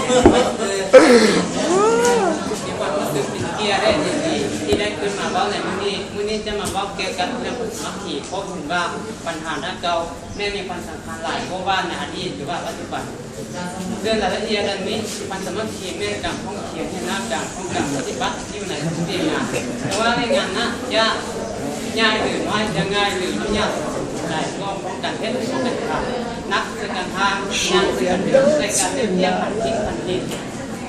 ມີຄວາມຮູ້ສຶກເປັນກຽດ ແລະ ຍິນດີທີ່ໄດ້ຂຶ້ນມາເວົ້າໃນມື້ນີ້. ມື້ນີ້ຈະມາເວົ້າກ່ຽວກັບເລື່ອງຄວາມສາມັກຄີ, ເພາະເຫັນວ່າບັນຫາດັ່ງກ່າວແມ່ນມີຄວາມສຳຄັນຫຼາຍ ບໍ່ວ່າໃນອະດີດ ຫຼືວ່າປັດຈຸບັນ. ເລື່ອງລາຍລະອຽດອັນນີ້, ຄວາມສາມັກຄີແມ່ນການພ້ອມພຽງໃນການປ້ອງກັນປະຕິບັດຢູ່ໃນທຸກວຽກງານ, ບໍ່ວ່າວຽກງານນັ້ນຈະໃຫຍ່ ຫຼື ນ້ອຍ, ຈະງ່າຍ ຫຼື ຫຍຸ້ງຍາກສ່ຳໃດ, ກໍພ້ອມກັນເຮັດ, ພ້ອມກັນທຳ, ໜັກຊ່ວຍກັນທາງ, ຍາກຊ່ວຍກັນເຮັດ, ໃນການແລກປ່ຽນພັນທິດພັນນິດ,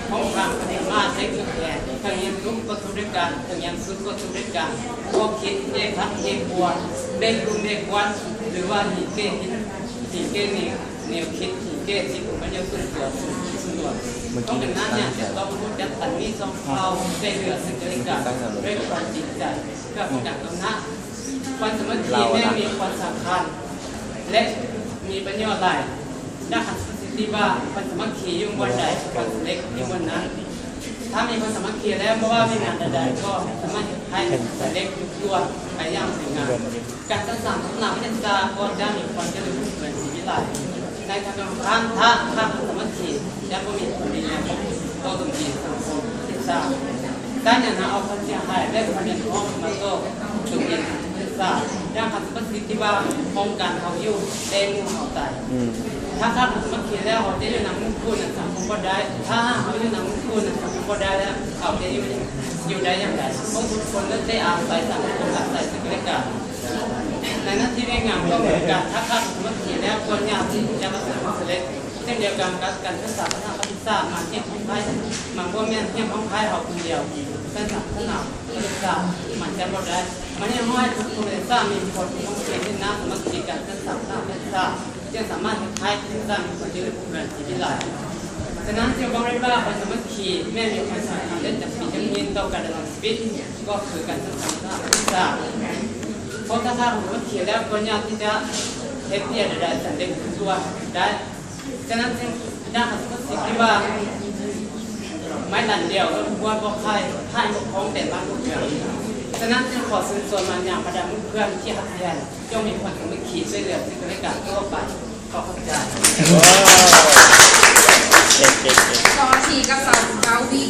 ຂອງທາງປະເທດມາໃຊ້ເຄື່ອງແຂງ, ທັງຍາມທຸກກໍທຸກດ້ວຍກັນ, ທັງຍາມສຸກກໍທຸກດ້ວຍກັນ, ຂໍ້ຄິດແຍກພັກແຍກພວກ, ແບ່ງກຸ່ມແບ່ງກວນ, ຫຼືວ່າເຫັນແກ່ເຫັນ, ເຫັນແກ່ແນວ ແນວຄິດທີ່ແກ້ຊິດຜົນປະໂຫຍດສ່ວນຕົວສ່ວນລວມ. ເພາະສະນັ້ນ ຈະຕ້ອງຮູ້ຈັກອັນມີສອງເຜົ່າ ຊ່ວຍເຫຼືອເຊິ່ງກັນແລະກັນດ້ວຍຄວາມຈິງໃຈ ເພື່ອປ້ອງກັນອຳນາດ. ຄວາມສາມັກຄີແມ່ນມີຄວາມສຳຄັນ ແລະ ມີປະໂຫຍດຫຼາຍ. ນັກຄະນິດສາດວ່າ ຄວາມສາມັກຄີຢູ່ບ່ອນໃດ ຄວາມສຳເລັດຢູ່ບ່ອນນັ້ນ. ຖ້າມີຄວາມສາມັກຄີແລ້ວ ບໍ່ວ່າວຽກງານໃດໆ ກໍສາມາດເຮັດໃຫ້ສຳເລັດລຸລ່ວງໄປຢ່າງສວຍງາມ. ການສ້າງສາມພັດທະນາປະເທດຊາດກໍຈະມີຄວາມຈະເລີນຮຸ່ງເຮືອງຊີວິດຫຼາຍ. ໃນທາງກົງກັນຂ້າມ, ຖ້າຂາດຄວາມສາມັກຄີ ຈະບໍ່ມີຜົນດີຫຍັງຕໍ່ຕົນເອງ, ສັງຄົມ, ປະເທດຊາດ. ການຫຍັງນຳເອົາຄວາມເສຍຫາຍ ແລະ ຄວາມເດືອດຮ້ອນມາຕໍ່ຕົນເອງ, ປະເທດຊາດ. ຢ່າງຄຳສຸພາສິດທີ່ວ່າ ພ້ອມກັນເຮົາຢູ່ ແຕ່ໝູ່ເຮົາຕາຍ. ອືມ ຖ້າຂາດຄວາມສາມັກຄີແລ້ວ ເຮົາຈະຢູ່ນຳໝູ່ຄູ່ນັ້ນສັງຄົມບໍ່ໄດ້. ຖ້າຫາກເຮົາຢູ່ນຳໝູ່ຄູ່ນັ້ນສັງຄົມບໍ່ໄດ້ແລ້ວ ເຮົາຈະຢູ່, ຢູ່ໄດ້ຢ່າງໃດ? ເພາະທຸກຄົນລ້ວນແຕ່ອາໄສສັງຄົມ, ອາໄສເຊິ່ງກັນແລະກັນ. ໃນໜ້າທີ່ວຽກງານກໍເໝືອນກັນ, ຖ້າຂາດຄວາມສາມັກຄີແລ້ວ ກໍຍາກທີ່ຈະປະສົບຜົນສຳເລັດ. ເຊັ່ນດຽວກັນກັບການສຶກສາພັດທະນາປະເທດຊາດ ມາຮຽກຮ້ອງໃຫ້, ມັນບໍ່ແມ່ນຮຽກຮ້ອງໃຫ້ເຮົາຜູ້ດຽວ. ການສາມພັດທະນາປະເທດຊາດ ມັນຈະບໍ່ໄດ້. ມັນຮຽກຮ້ອງໃຫ້ທຸກຄົນໃນປະເທດຊາດມີຄວາມພຽງໃນການສ້າງສາມັກຄີ ການສ້າງສາພັດທະນາປະເທດຊາດ ຈຶ່ງສາມາດເຮັດໃຫ້ປະເທດຊາດມີຄວາມຈະເລີນຮຸ່ງເຮືອງຊີວິດຫຼາຍ. ສະນັ້ນຈຶ່ງເວົ້າໄດ້ວ່າ ຄວາມສາມັກຄີແມ່ນມີຄວາມສຳຄັນ ແລະ ຈຳເປັນຢ່າງຍິ່ງຕໍ່ການດຳລົງຊີວິດ ກໍຄືການສ້າງສາພັດທະນາປະເທດຊາດ. ເພາະຖ້າຂາດຄວາມສາມັກຄີແລ້ວ ກໍຍາກທີ່ຈະເຮັດວຽກໃດໆສຳເລັດລຸລ່ວງໄດ້. ສະນັ້ນຈຶ່ງ ດັ່ງຄຳສຸພາສິດທີ່ວ່າ ໄມ້ດັນດຽວກໍບໍ່ຄວນບໍ່ຄາຍ, ພາຍບໍ່ຄອງແຕ່ບ້ານບໍ່ເມືອງ. ສະນັ້ນຈຶ່ງຂໍເຊີນຊວນມາຍັງບັນດາໝູ່ເພື່ອນທີ່ຮັກແພງ ຈົ່ງມີຄວາມສາມັກຄີຊ່ວຍເຫຼືອເຊິ່ງກັນແລະກັນຕໍ່ໄປ. ຂໍຂອບໃຈ. ເກັ່ງໆໆ ສອງນາທີກັບຊາວເກົ້າວິ.